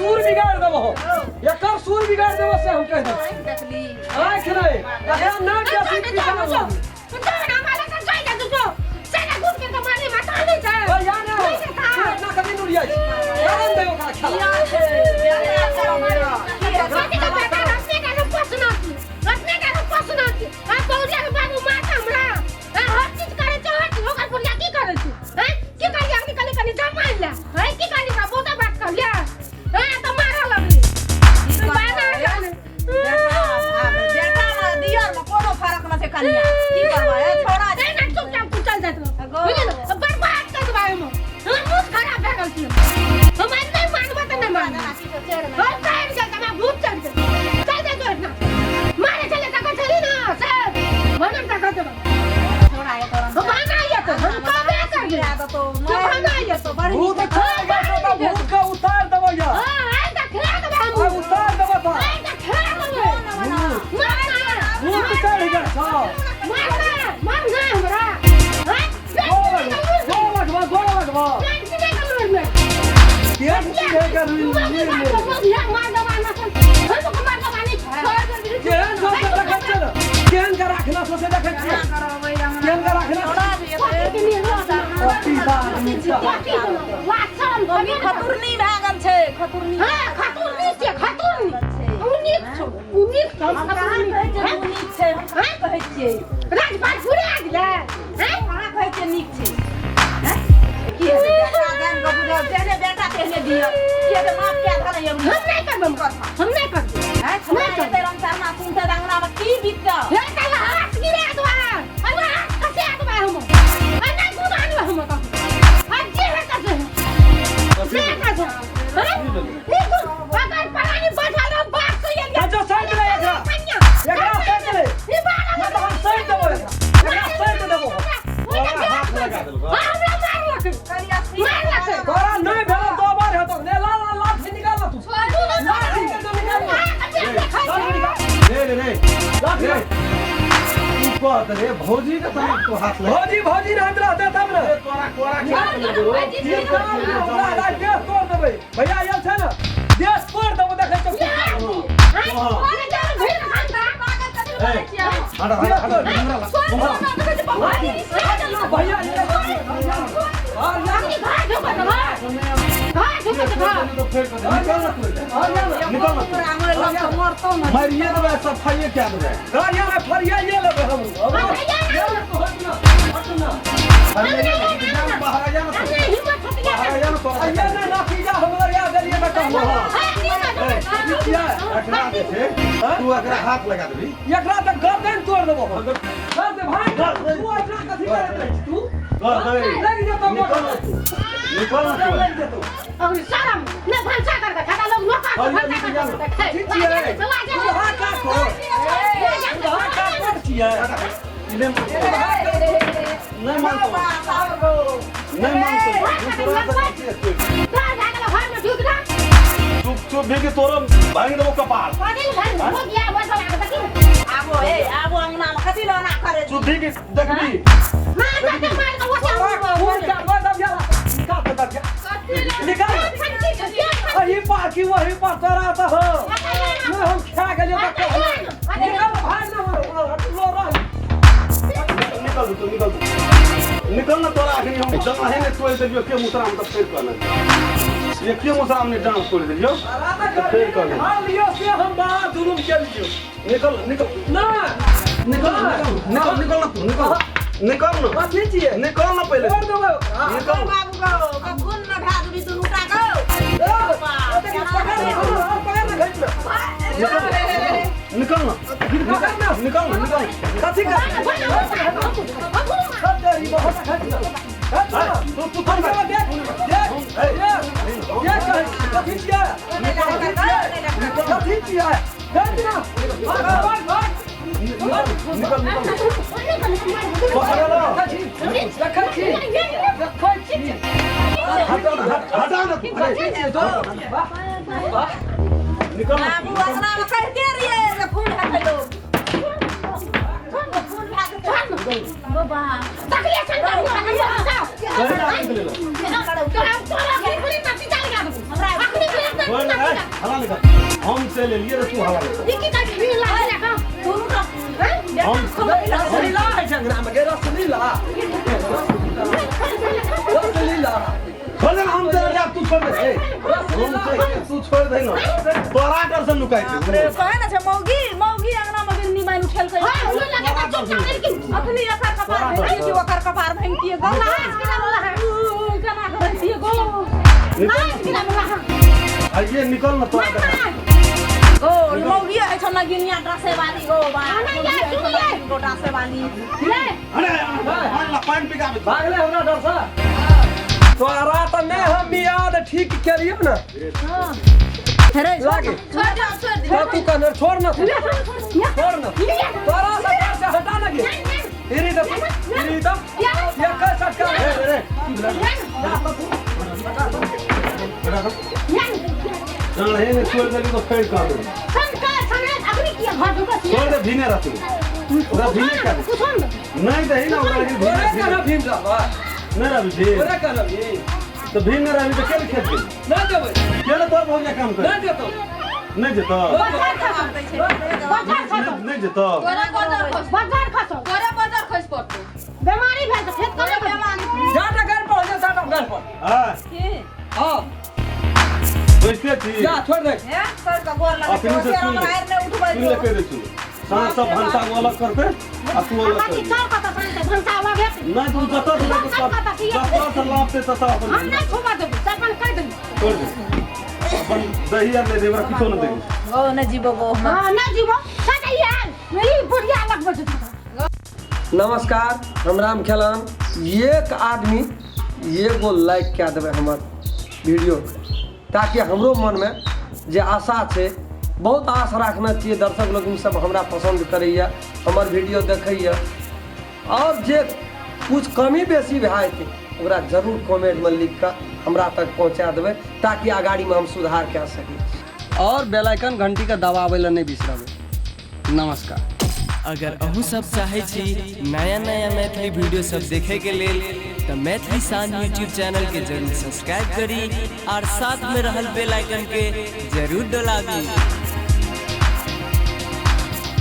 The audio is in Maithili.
सुर बिगाड़ देबो हम। एकर सुर बिगाड़ देबो से हम कह देब। देखली। आँखि नहि, एकरा नहि बेसी पिसाब लगै। भैया ने, तू इतना कभी नुरिया छी। कारण दे ओकरा खेला। बेटा मे दियर मे कोनो फरक न छै कनिया, की करबै ए छोड़ा। बर्बाद कर देबै हम, हमर मुँह खराब भए गेल छै। हम आइ नहि मानबै तऽ नहि मानबै। हम चढ़ि गेल तऽ हमरा भूत चढ़ि गेल। चल जा जो एहिठिना। मारे छलै तखन छली ने से भनन तखन देबै। छोड़ा ए तोरा। हम भाना आइए तऽ हम कहबे करबै। तू भाना आइए तो बड़ भूत चढ़ि गेल छौ तऽ भूत के उतारि देबो यऽ। हाँ, आइ तऽ खेला देबै हम। आइ उतारि देबो तऽ। आइ तऽ खेला देबै। मारना। भूत चढ़ि गेल छौ। मारना, मारना हमरा। हाँ? गोड़ लगबो, गोड़ लगबो, गोड़ लगबो। केहन चिन्है के रुइ नीर ले। केहन सब के देखै छियै ने? केहन के राखना छौ से देखै छियै? केहन के राखना छौ? पतिता आदमी छौ। खतुरनी भए गेल छै, खतुरनी। हम कहाँ कहै छियै ओ नीक छै? हम कहाँ कहै छियै? कहाँ कहै छियै नीक छै? हैं? की हेतै? बेटा जानि कऽ बुझल, जेहने बेटा तेहने दिअ। की हेतै? माफ कए धऽ ने। हम नहि करबै, हम नहि करबै। हैं? छोड़ा एतै, रमचरना सुनतै तऽ अंगनामे की बीततै? हे तला हाथ गिरा देबै, हमरा हाथ खसा देबै हम। आ नहि घुमा देबै हम ककरो। आ जे हेतै से हेतै। से हेतै से। हैं? ई अगर परानी बैठल रह बात से ये अच्छा, साइड ले एकरा। एकरा साइड ले। ई बात नहि तऽ हम साइड देबो एकरा। एकरा साइड देबो हम। ओकरा हाथ लगा देलकौ। हमरा मारलक, मारलक। तोरा नहि भेलो दो बार हेतौ। ले ला ला, लाठी निकाल ना तू। लाठी के तो निकाल। लाठी निकाल। रे रे रे। लाठी रे। रे। तू कह तऽ रे भौजी के तनी तो हाथ लगा। भौजी भौजी रहत रहते तब ने। रे तोरा कोरा के हाथ लगेबो। निकाल ना ओकरा, ला देह तोड़ देबै। भैया आयल छै ने, देह तोड़ देबो देखै छौ। हटा हटा हटा, हमरा ला। भैया और या तो फेर कऽ दे। निकल ना तू एहिठाम। और या निकल ना तू। मरतौ ने। मारिए देबै, सफाइए कए देबै। और या फरिया ये लेबै हम। हट ना, हट ना। फरियाइए लेबै। जा ना, बाहर आ जा ना तू। बाहर आ जा ना तोरा। अइया ने नतीजा हमरा या देलियै तऽ कहलहुँ हँ। एकरा जे छै तू एकरा हाथ लगा देबही। एकरा तऽ गर्दन तोड़ देबो हम। कर दे भाई, तू एकरा कथी करैत रहै छी तू? कर दे। लागि जेतौ। निकल ना तू, निकल ना तू। लागि जेतौ। ठीक छियै दुल्हा का खोर, दुल्हा का खोर छियै। इने नहीं मानतो, नहीं मानतो। तोरा तऽ कथी हेतै? चुप चुप भी के तोरा भांगि देबो कपार। आबो ए, आबो अंगना में, कथी लना करे? चुप भी के देखबी। तोरा खून करबै तब या निकाल दे तब या। निकाल अही पार की वही पार तोरा तऽ हो। नहि हम खा गेलियै तऽ कहलहुँ। निकाल भाग ना लो रह। निकल तू, निकल तू, निकल ना। तोरा अखनी हम डाँहे ने तोड़ि देलियौ के मुसराम तऽ फेर कहने एके मुसराम ने डाँह तोड़ि देलियौ तऽ फेर कहने। हार लियौ से हम बड़ा जुलुम केलियौ। निकल, निकल। ना। निकल, निकल, निकल, निकल ना तू, निकल, निकल ना। कथी छियै? निकल ना पहिले। छोड़ देबै ओकरा। निकल। बाबू गो, खून न भए देबी दुनू टा गो। ए, पकड़ ना, पकड़ ना, घैच ले। निकल ना। पकड़ ना। निकल ना, निकल। कथी कर सब तेरी बहुत घैच ले, घैच ले। तू तू अरे देख देख देख देख, कहै छी, कथी छियै? कथी छियै? घैच ना। भाग भाग भाग। निकल, निकल। पकड़ लो। देखै छी, देखै छी। हटा ना, हटा ना तू। अरे, कथी छियै तो? वाह वाह। निकल ना। बाबू, अंगना में कहिते रहियै जे खून हेतै लोग, खून भए जेतै बाबा। कहीं ना निकले लो। छोड़ दे हला निकल हम से ले लिए रे तू हला निकल ई की कहै छी ला का दुनू का हम रसलीला है छै अंगना में गे रसलीला रसलीला छोड़ दे हम से ले तू छोड़ दे हम से तू छोड़ दे ना तोरा डर से नुकाई छै कहे ना छै मौगी मौगी अंगना में बिन्नी माइन उठेल के हां उ लगे त चुप चाप लेकिन अखनी एकर कपार भंगतिए कि ओकर कपार भंगतिए गो लाज के बोला है केना करतिए गो लाज के बोला है आइए निकल ना तोरा गो मौगी है छ नगिनिया डसे वाली गो बा गो डसे वाली ले अरे अरे पानी पिकाबे भागले हमरा डर से तोरा त नै हम याद ठीक केलियो ना अरे लागे छोड़ दे छोड़ दे तू कहने छोड़ ना छोड़ ना तोरा से डर से हटा ना गे इरी दे इरी दे एक सटका रे रे चल हे ने छोड़ दे तो फेर कर दे छोड़ दे भीने रहती ओकरा भीने कर नहीं दही ना ओकरा तोरे कहना भीम रहबा नहीं रहबी भी तोरे कहना भी तो भीम नहीं रहबी तो केल खेत नहीं देबै केल तोर भौजा काम कर नहीं देतो नहीं जेतो नहीं जेतो बाजार खसो तोरा बाजार खस पड़तो बीमारी भेल त खेत करे बेमारी जा त घर पर जा त घर पर हां की हां बैठते छी जा छोड़ दे हे सर का गोर लगे अपने से सुन ले आयर ने उठबै सुन ले कह दे सुन साँझ सब भनसा अलग करते आ तू अलग बाकी कर चार कत सांते भनसा अलग है नहीं तू जतऽ से जतऽ से लापते ततऽ अपन हम नहीं छुबा देबो अपन कह देबो छोड़ दे अपन दही आर नहीं देबरा किछो न देबी गो न जीबो गो हां न जीबो सच यार मेरी बुढ़िया अलग बज नमस्कार हम राम खेलान एक आदमी एगो लाइक कए देबै हमर वीडियो ताकि हमरो मनमे जे आशा छै बहुत आश राखने छियै दर्शक लोकनि सब हमरा पसन्द करैए हमर वीडियो देखैए और जे कुछ कमी बेसी भए जेतै ओकरा जरूर कमेंटमे लिख कऽ हमरा तक पहुँचा देबै ताकि अगाड़ीमे हम सुधार कए सकी और बेल आइकन घंटीके दबाबै लए नहि बिसरबै। नमस्कार। अगर अहूँ सब चाहे छी नया नया मैथिली वीडियो सब देखे के लेल तो मैथिली शान यूट्यूब चैनल के जरूर सब्सक्राइब करी और साथ में रहल बेल आइकन के जरूर दबाबी।